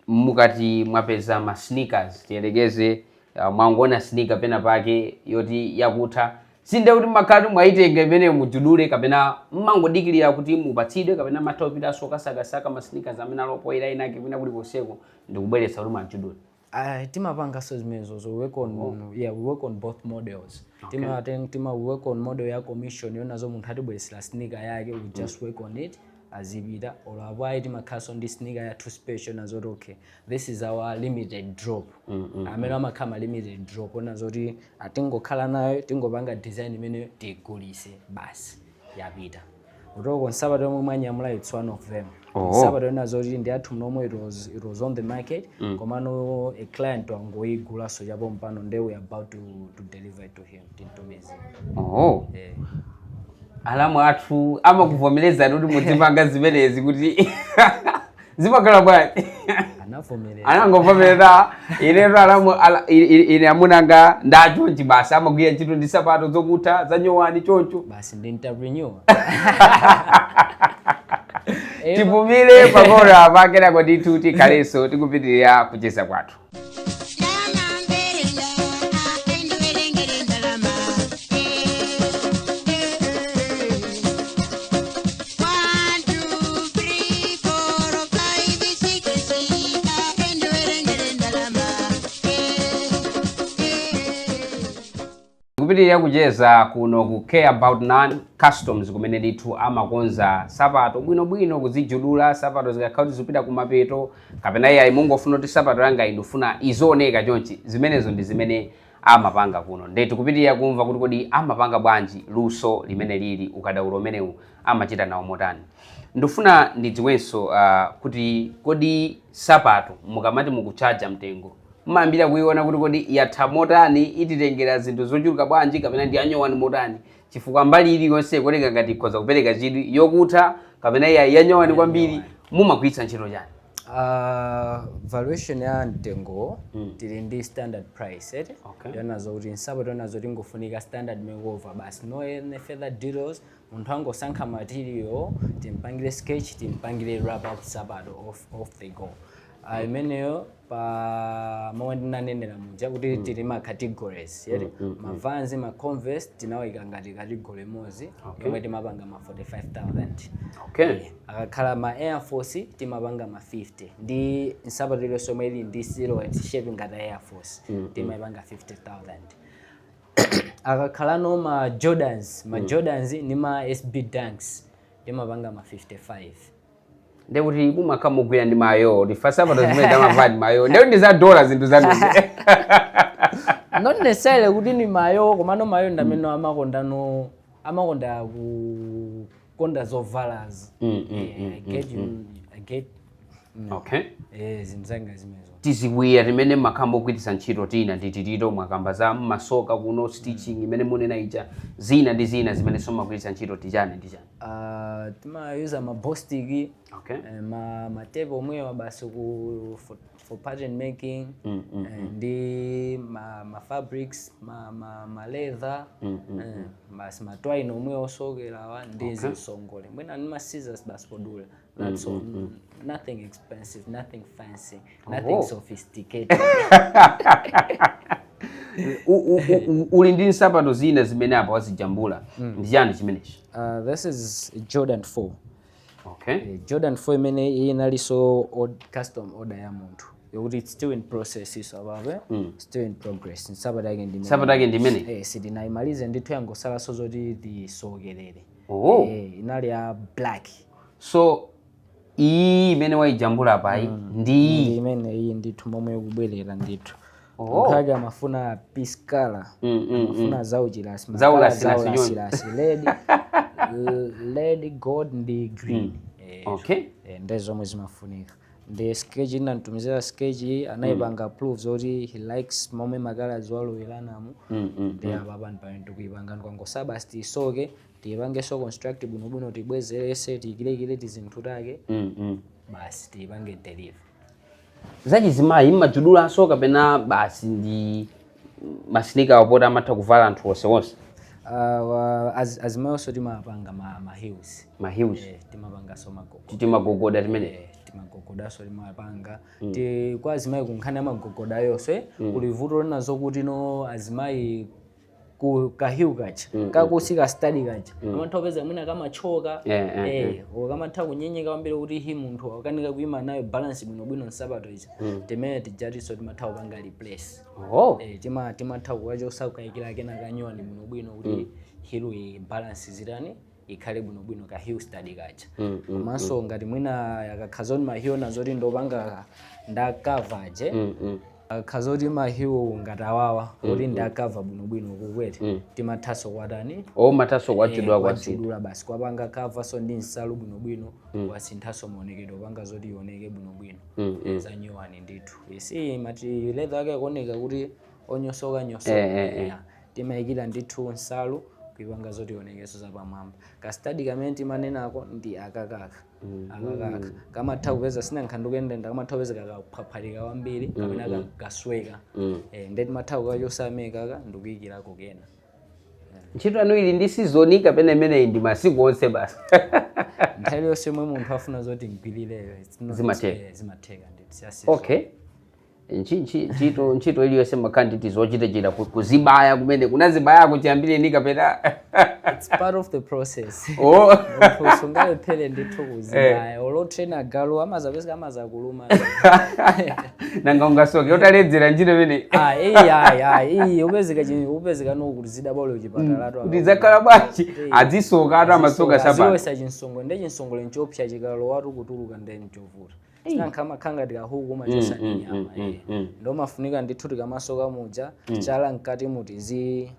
mukati mwapeza ma sneakers, tiyelekeze mwangoona sneaker pena pake yoti yakutha, sinde kuti makhala mwayitenga imene mujudule, kapena mmangodikirira kuti mupatsidwe, kapena matha kupitanso kasakasaka ma sneakers amene alopoera inake kwina kulikonseko ndikubweretsa kuti mwajudule? Timapanganso zimenezo. So we work on, yeah, we work on both models. Tima we work on model ya commission yonazo munthu atibweresera sneaker yake, we just work on it, azipita. Olo apo ayi, timakhalanso ndi sneaker yathu special nazoti okay, this is our limited drop, amene amakhala ma limited drop onazoti atingokhala nayo, tingopanga design imene tigulise, basi yapita. Utoko nsapato yomwe mwanyamula, it's one of them. Oh. Nsapato ina zoti ndi athu nomwe it was on the market, komano a client wangoyigulaso chapo mpano, nde we are about to deliver it to him, tintumize. Oh. Eh. Alamu athu amakuvomerezani kuti muzipanga zimenezi, kuti zimakhala bwanji? Anavomereza. Anangovomereza. Inetu alamu ine amunanga ndachonchi basi, amagwira ntchito ndi sapato zokutha zanyowani choncho. Basi, ndi entrepreneur. Tipumire pang'ono apa, kenako ndithu tikhalenso tikupitirira kucheza kwathu. Ndalama mberenda, endiwerengere ndalama. One, two, three, four, five, six, endiwerengere ndalama. Kupitirira kucheza kuno ku Care About None Customs, kumene ndithu amakonza sapato bwinobwino, kuzijudula sapato zikakhala kuti zipita kumapeto, kapena iyayi, mungofuna kuti sapato yanga indifuna izioneka chonchi, zimenezo ndi zimene amapanga kuno. Nde tikupitirira kumva kuti kodi amapanga bwanji luso limene lili ukadaulo umenewu, amachita nawo motani. Ndifuna ndidziwenso kuti kodi sapato mukamati mukuchaja mtengo, mmayambira kuiona kuti kodi yatha motani, ititengera zinthu zochuluka bwanji, kapena ndi anyowani motani? Chifukwa mbali iliyonse ikuoneka ngati ikhoza kupereka chidwi, yokutha kapena iya yanyowani kwambiri, mumagwiritsa ntchito chani? Valuation ya mtengo, tili ndi standard price eti. Yonazo kuti nsapato yonazo tingofunika standard makeover basi, no any further details. Munthu angosankha material, timpangire sketch, timpangire wrap up sapato, off they go. Imeneyo pa momwe ndinanenera muja kuti tili ma categories yeti, ma Vans, ma Converse tinawayika ngati category imodzi yomwe timapanga ma 45,000. Akakhala ma Air Force timapanga ma 50, ndi nsapato iliyonse yomwe ili ndi silhouette shape ngati Air Force timayipanga 50,000. Akakhalano ma Jordans, ma Jordans ndi ma SB Dunks timapanga ma 55. Ndekuti mumakhala mugwira ndi mayo tifa sapato zimene tamavala ndi mayo, ndekuti ndi za dola zinthu zanuzi. Not necessarily kuti ni mayo, komano mayo ndamene amakondano, amakonda kukonda zovalazi. Yeah, I get you, I get. Eh, zinthu zanga zimenezo. Tiziwiya timene makhala mogwiritsa ntchito tina ndi titito, mwakamba za mmasoka kuno, stitching imene munena ija, zina ndi zina zimene somagwiritsa ntchito tichani ndi chani? Timayuza ma Bostik, ma tape omwewa basi for pattern making, ndi ma fabrics, ma leather, basi, ma twine omwe osokerawa ndi zisongole mwina ndi ma scissors basi podula. That's all. Nothing expensive, nothing fancy, nothing sophisticated. Uli ndi nsapato zina zimene apa wazijambula, ndi chani chimenechi? This is Jordan 4. Jordan 4 imene iyi inalinso custom order ya munthu yokuti it's still in process, iso apape still in progress. Nsapato yake ndi Nsapato yake ndi imene? Eh, sitinayimalize ndithu, yangosalaso zoti tisokerere. Inali ya black. So iyi imene wayijambula apayi ndi ndi imene iyi ndithu, momwe ikubwerera ndithu. Munthu ake amafuna peace color, amafuna zauchilasi. Zaulasirasi. Zaulasirasi, red, red, gold ndi green. Ndi zomwe zimafunika. Ndi sketch inantumizira, sketch anayipanga approve zoti he likes momwe ma colours waloweranamu. Ndi apa pano pamene tikuipanga, ndikangosaba basi, tiyisoke, tiyipangenso construct bwinobwino, tibwezerese, tiyikilekile tizinthu take, basi, tiyipange deliver. Zachizimayi mmajudulanso kapena basi ndi ma sneaker wapota amatha kuvala anthu onse onse? Azimayonso timapanga ma heels. Ma heels. Eh, timapanganso magogo. Timagogoda timene. Eh, timagogodaso timapanga. Kwa azimayi, kunkhani ya magogoda yonse, kuli vuto linazo kuti no azimayi ku ka heel kacha kakusika stud kacha amatha kupeza mwina kamachoka, eh, kamatha kunyenyeka kwambiri kuti hi munthu akanika kuyima nayo balance bwinobwino nsapato izi. Timene tijatiso timatha kupanga replace. Eh, timatha kukachosa, kukayikira kena kanyuwani bwinobwino kuti heel i balance zitani, ikhale bwinobwino ka heel stud kacha. Komanso ngati mwina akakhaza kuti ma heel nazoti ndopanga ndakavaje. Khazoti ma heel ngati awawa kuti ndi a cover bwinobwino kukwete, timathaso kwatani? O, mathaso kwajudwa kwasintha. Kwajudula basi, kwapanga cover so ndi nsalu bwinobwino, kwasinthaso maonekedwe, panga zoti ioneke bwinobwino za nyuwani ndithu. Isi mati leather ake akuoneka kuti onyosoka nyosoka. Yeah. Timayikira ndithu nsalu kuipanga zoti ionekenso zapamwamba. Ka stud kamene timanenako ndi akakaka, akakaka kamatha kupeza sina nkhandu kuyendenda, kamatha kupeza kakaphwaphalika kwambiri kapena kasweka. Nde timatha kukachosa amekaka ndikuyikirako kena. Ntchito yanu ili ndi season kapena imeneyi ndi masiku onse basi? Nthawi iliyonse yomwe munthu afuna zoti mgwirireyo, it's not- Zimatheka. Zimatheka ndithu, siya season. Okay. Ntchito iliyonse makhala nditi zochitachita kuzibaya kumene kunazibayako chiyambireni kapena? It's part of the process. Oh. Munthu sungalephere ndithu kuzibaya. Olo trainer galu amazapezeka amazakuluma. Nanga ungasoke utaledzera ntchito imene? Ah, iyi ayi ayi, iyi upezeka chini, upezeka no kuti zidabwalo chipatala. Kuti zakhala bwanji, azisoka atu, amasoka sapato. Aziwesa chinsongo, nde chinsongole nchopsa, chikalowatu kutuluka nde nchovuta. Sinankhamakhanga tikahuku machosa ndi nyama. Ndo mafunika ndithu tikamasoka muja chala mkati mutizi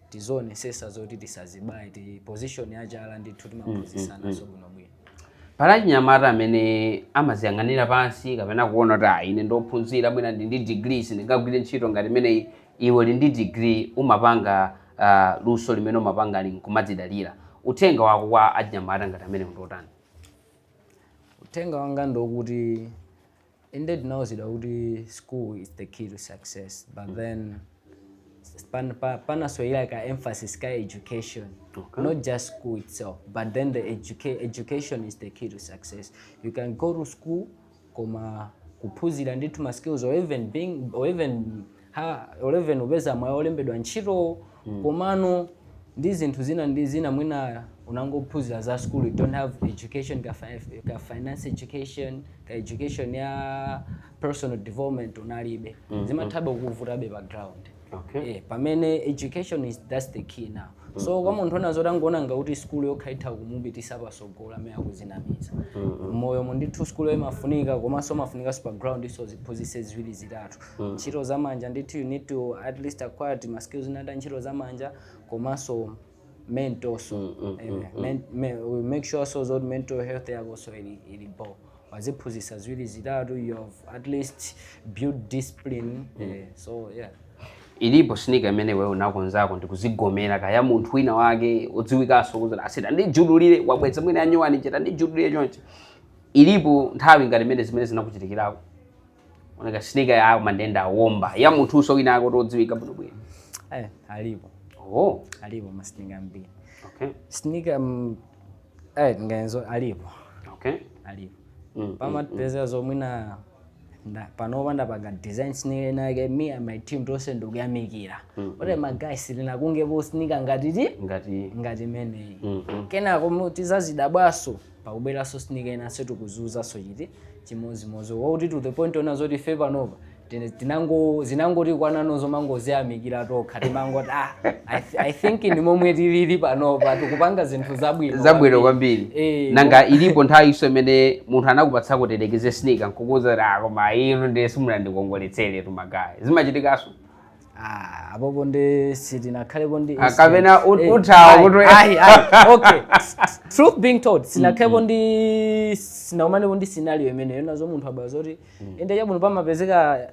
tizionesesa zoti tisazibaye ti position ya chala ndithu, timaphunzisanaso bwinobwino. Pala chinyamata amene amaziyang'anira pansi kapena kuona kuti, "Ah, ine ndophunzira, mwina ndi degree, sindingagwire ntchito ngati imeneyi." Iwe uli ndi degree, umapanga luso limene umapanga nkumadzidalira. Uthenga wako kwa achinyamata ngati amene ndotani? Uthenga wanga ndokuti inde tinawuzidwa kuti school is the key to success, but then panaswekera ka emphasis ka education. Not just school itself, but then the education is the key to success. You can go to school koma kuphunzira ndithu ma skills or even being or even ha, or even upeza mwayi olembedwa ntchito, komano ndi zinthu zina ndi zina, mwina unangophunzira za school, you don't have education ka finance education, ka education ya personal development unalibe, zimathabe kukuvutabe pa ground. Pamene education is, that's the key now. So kwa munthu ona zoti angoona ngakuti school yokha itha kumupitisa pasogolo, amene akuzinamiza moyo mu. Ndithu school imafunika, komanso imafunikanso pa ground, iso ziphunzitse ziwiri zitatu, ntchito zamanja ndithu. You need to at least acquire ma skills nata ntchito zamanja, komanso mental so we make sure so zoti mental health yako so ili bo, waziphunzitsa ziwiri zitatu, you have at least build discipline. So yeah. Ilipo sneaker imene wewe unakonzako ndikuzigomera kaya munthu wina wake odziwikanso kuti asita ndijululire, wabwetsa mwina yanyowani cheta ndijululire chonchi? Ilipo nthawi ngati imene zimene zinakuchitikirako, oneka sneaker yako mandenda awomba ya munthuso wina ake odziwika bwinobwino? Alipo. Oh. Alipo ma sneaker ambiri. Sneaker ngenzo alipo. Alipo. Pamatipezera zomwina panopa ndapanga design sneaker inake, me and my team tonse ndikuyamikira kuti ma guys tinakungepo sneaker ngati ti ngati ngati imeneyi. Kenako tizazidabwaso pakubweranso sneaker inanso, tikuzuzaso chiti chimozimozi, wakuti to the point ona zoti ife panopa tinango zinangoti kwanano zomangoziyamikira tokha, timangoti, "Ah, I think ndi momwe tilili panopa, tikupanga zinthu zabwino." Zabwino kwambiri. Nanga ilipo nthawi iso imene munthu anakupatsa kutelekeze sneaker nkukuza kuti, "Ah, koma inu ndiye simunandikongoletsere tu ma guys"? Zimachitikaso? Ah, apopo ndi sitinakhalepo ndi Ah, kapena uthawa Ayi, ayi, okay, truth being told, sinakhalepo ndi sinaumanepo ndi scenario imeneyo nazo munthu abwa zoti ende chabwino pamapezeka,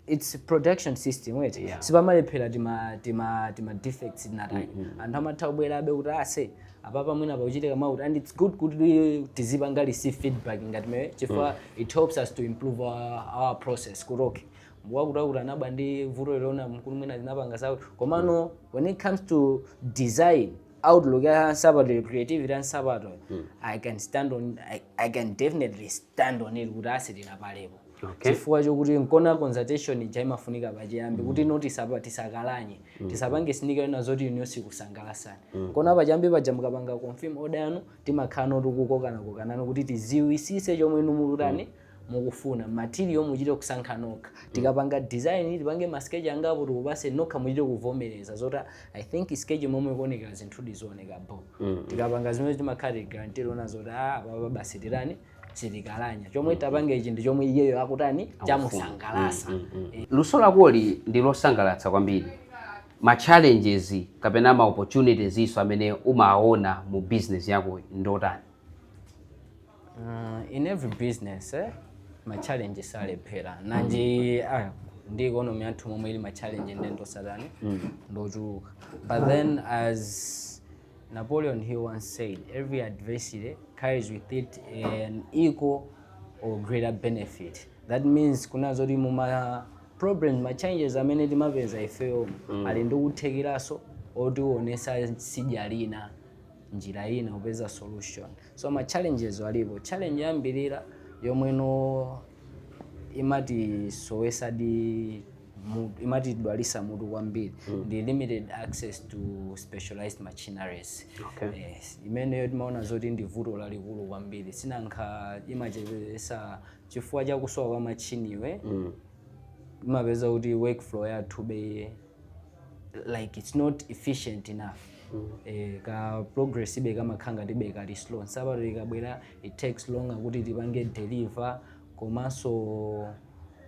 it's production system wait. Sipamalephera tima defects tinatani, anthu amatha kubwerabe kuti ase apapa mwina pakuchitika mauti, and it's good kuti tizipanga receive feedback ngati mewe, chifukwa it helps us to improve our process, kuti okay, wakuti akuti anaba ndi vuto ilona mkulu mwina linapanga sawo. Komano when it comes to design, outlook ya nsapato, creativity ya nsapato, I can definitely stand on it kuti ase tinapalepo. Chifukwa chokuti nkona consultation ija imafunika pachiyambi kuti no tisakalanye, tisapange sneaker ina zoti inu sikusangalasani. Nkona pachiyambi paja mukapanga confirm order yanu, timakhala noti kukokana kuti tiziwisise chomwe inu mukutani, mukufuna, material muchite kusankha nokha. Tikapanga design, tipange ma sketch angapo, tikupase nokha, muchite kuvomereza zoti I think sketch momwe ikuonekera zinthu dizioneka bo. Tikapanga zimene timakhala guarantee ona zoti ah, apapa basi tirani. Sitikalanya chomwe tapange ichi ndi chomwe iyeyo akutani, chamusangalasa. Luso lakoli ndi losangalatsa kwambiri. Ma challenges kapena ma opportunities iso amene umaona mu business yako ndotani? In every business, ma challenges alephera nanji ndi economy yathu momwe ili, ma challenge ndi ndosatani, ndochuluka. But then, as Napoleon Hill once said, every adversity carries with it an equal or greater benefit. That means kuna zoti muma problems, ma challenges amene timapeza ifeyo ali ndi kuthekeraso otionesa sidya lina, njira ina kupeza solution. So ma challenges alipo. Challenge yambirira yomweno imatisowesa di imatidwalisa mutu kwambiri ndi limited access to specialized machineries. Yes, imeneyo timaona zoti ndi vuto lalikulu kwambiri. Sinankha imachepesa chifukwa chakusowa kwa machiniwe, imapeza kuti workflow yathu be like it's not efficient enough. Ka progress ibe kamakhala ngati ibe kali slow. Nsapato ikabwera, it takes longer kuti tipange deliver.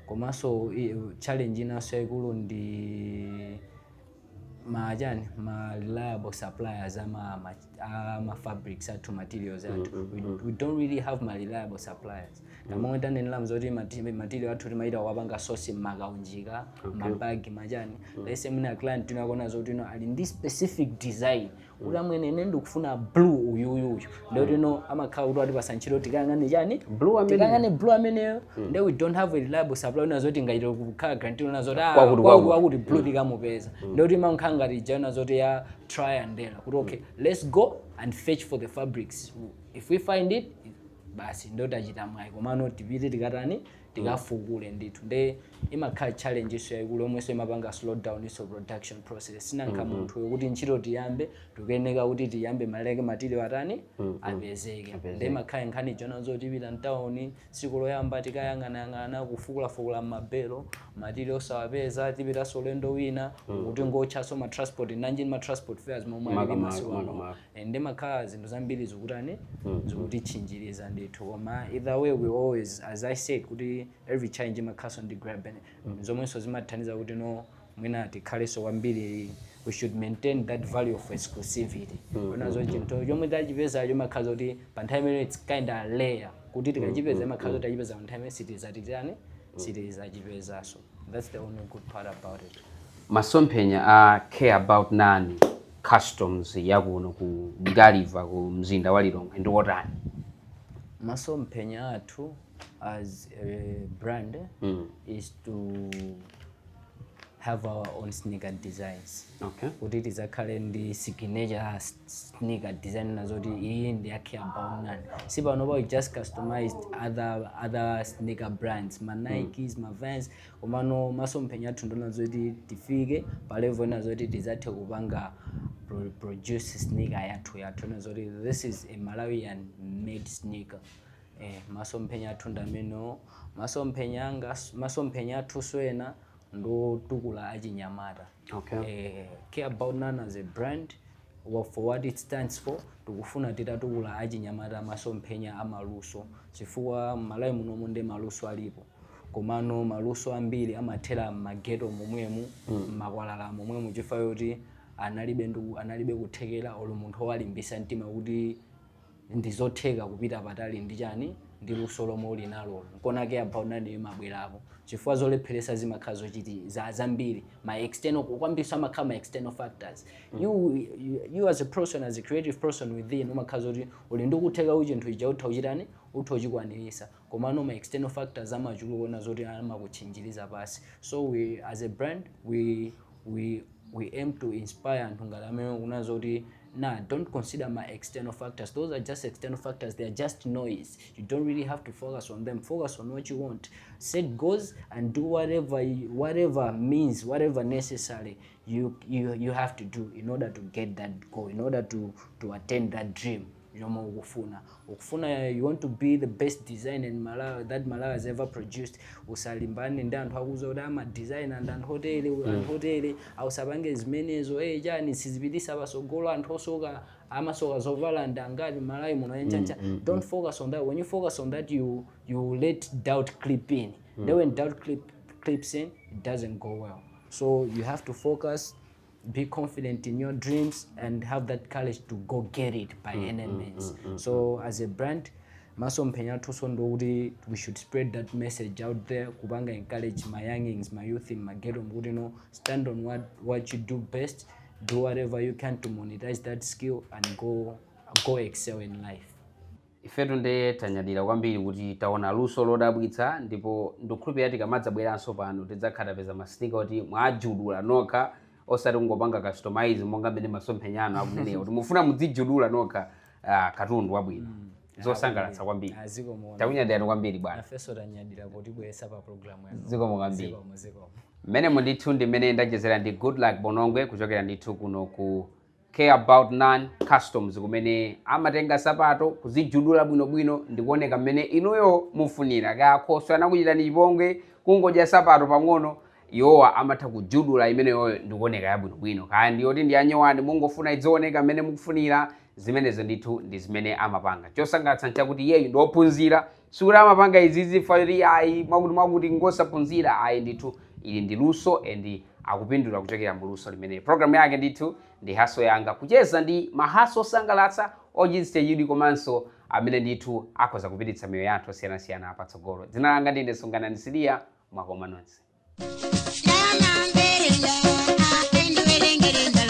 Komanso challenge inanso yayikulu ndi ma chani, ma reliable suppliers ama fabrics athu, materials athu. We don't really have ma reliable suppliers. Kamomwe tanenera mzoti material athu timaita wapanga source mmakaunjika, mabagi, machani. Let's say mwina client tinakona zoti ino ali ndi specific design kuti, "Amwene, ine ndikufuna blue uyuyuyu," ndikuti ino amakhala kuti atipasa ntchito tikayang'ane chani? Blue ameneyo. Tikayang'ane blue ameneyo. Nde we don't have a reliable supplier una zoti ngachite kukhala guarantee una zoti Kwakuti, kwakuti, kwakuti. Kwakuti blue tikamupeza. Ndikuti imakhala ngati ija zoti ya try and error, kuti okay, let's go and fetch for the fabrics. If we find it, basi, ndo tachita mwayi. Komano tipite tikatani, tikafukule ndithu. Nde imakhala challenge iso yayikulu yomwenso imapanga slow down iso production process. Sinankha munthu yokuti ntchito tiyambe, tikuyeneka kuti tiyambe maleke material atani, apezeke. Nde imakhala nkhani jona zotipita mtawuni tsiku loyamba, tikayang'anayang'ana, kufukulafukula m'mabelo, material osawapeza. Tipitanso ulendo wina kuti ngotchaso ma transport nanji, ma transport fares momwe alili masiku ano. Makamaka. Ndi makhala zinthu zambiri zikutani, zikutitchinjiriza ndithu. Koma either way, we always, as I said, kuti every challenge imakhalanso ndi great benefit zomwenso zimathandiza kuti no mwina tikhalenso kwambiri, we should maintain that value of exclusivity. Unazo chinthu chomwe tachipezacho imakhala kuti pa nthawi imene it's kind of rare kuti tikachipeza, imakhala kuti tachipeza pa nthawi imene sitizatitani, sitizachipezaso. That's the only good part about it. Masomphenya a Care About None Customs yakuno ku Gulliver, ku mzinda wa Lilongwe, ndi otani? Masomphenya athu as a brand is to have our own sneaker designs, kuti tizakhale ndi signature sneaker design nazoti iyi ndi ya Care About None. Si panopa we just customized other sneaker brands, ma Nikes, ma Vans, komano masomphenya athu ndona zoti tifike pa level ina zoti tizathe kupanga produce sneaker yathu yathu nazoti this is a Malawian made sneaker. Masomphenya athu ndameno. Masomphenya anga, masomphenya athu ena ndotukula achinyamata. Care About None as a brand, well, for what it stands for, tikufuna titatukula achinyamata masomphenya amaluso, chifukwa Malawi munomu ndi maluso alipo, komano maluso ambiri amathera m'mageto momwemu, m'makwalala momwemu, chifukwa choti analibe analibe kuthekera olo munthu owalimbisa mtima kuti ndizotheka kupita patali ndi chani, ndi luso lomwe uli nalo. Nkona Care About None imabwerapo, chifukwa zolepheresa zimakhala zochiti za zambiri, ma external kwambiri amakhala ma external factors. You as a person, as a creative person within, umakhala zoti uli ndi kutheka kuti chinthu icha utha uchitani, utha uchikwanirisa, komano ma external factors amachuluka zoti amakutchinjiriza pasi. So we as a brand, we aim to inspire anthu ngati amene kunazo kuti nah, don't consider my external factors. Those are just external factors. They are just noise. You don't really have to focus on them. Focus on what you want. Set goals and do whatever means, whatever necessary you have to do in order to get that goal, in order to attain that dream. Yomwe ukufuna, ukufuna, you want to be the best designer in Malawi that Malawi has ever produced. Usalimbane ndi anthu akuuza kuti ama designer ndi anthu otere, anthu otere. Ausapange zimenezo. Chani, sizipitisa pasogolo. Anthu osoka, amasoka zovala ndi angati Malawi muno? Enchancha, don't focus on that. When you focus on that, you let doubt creep in. Then when doubt creeps in, it doesn't go well. So you have to focus, be confident in your dreams and have that courage to go get it by any means. So as a brand, masomphenya athunso ndokuti we should spread that message out there, kupanga encourage my youngings, my youth in ma ghetto, kuti no, stand on what you do best, do whatever you can to monetize that skill and go excel in life. Ifetu ndiye tanyadira kwambiri kuti taona luso lodabwitsa, ndipo ndikukhulupirira tikamadzabweranso pano tidzakhala tapeza ma sneaker kuti mwajudula nokha, osati kungopanga customize monga mmene masomphenyano akunenera kuti mufuna mudzijudula nokha katundu wabwino. Zosangalatsa kwambiri. Zikomo. Takunyadirani kwambiri, bwana. Nafenso tanyadira potibweretsa pa program yanu. Zikomo kwambiri. Zikomo, zikomo. Mmenemo ndithu ndimene ndachezera ndi Goodluck Bonongwe kuchokera ndithu kuno ku Care About None Customs, kumene amatenga sapato kuzijudula bwinobwino ndikuoneka mmene inuyo mufunira. Kakhoso anakuchitani chipongwe kungodya sapato pang'ono, iwowa amatha kujudula imeneyoyo ndikuoneka yabwinobwino. Kaya ndiyoti ndi anyowani, mungofuna idzooneka mmene mukufunira. Zimenezo ndithu ndi zimene amapanga. Chosangalatsa nchakuti iyeyu ndi wophunzira. Sikuti amapanga izizi faili ayi, mwakuti mwakuti ngosaphunzira, ayi ndithu. Ili ndi luso and akupindula kuchokera mu luso limeneli. Programu yake ndithu ndi Hustle Yanga, kucheza ndi ma hustle osangalatsa, ochititsa chidwi, komanso amene ndithu akhoza kupititsa miyoyo ya anthu osiyanasiyana patsogolo. Dzina langa ndine Sungana Siliya. Mwakoma nonse. Ndama mberenda, endiwerengere.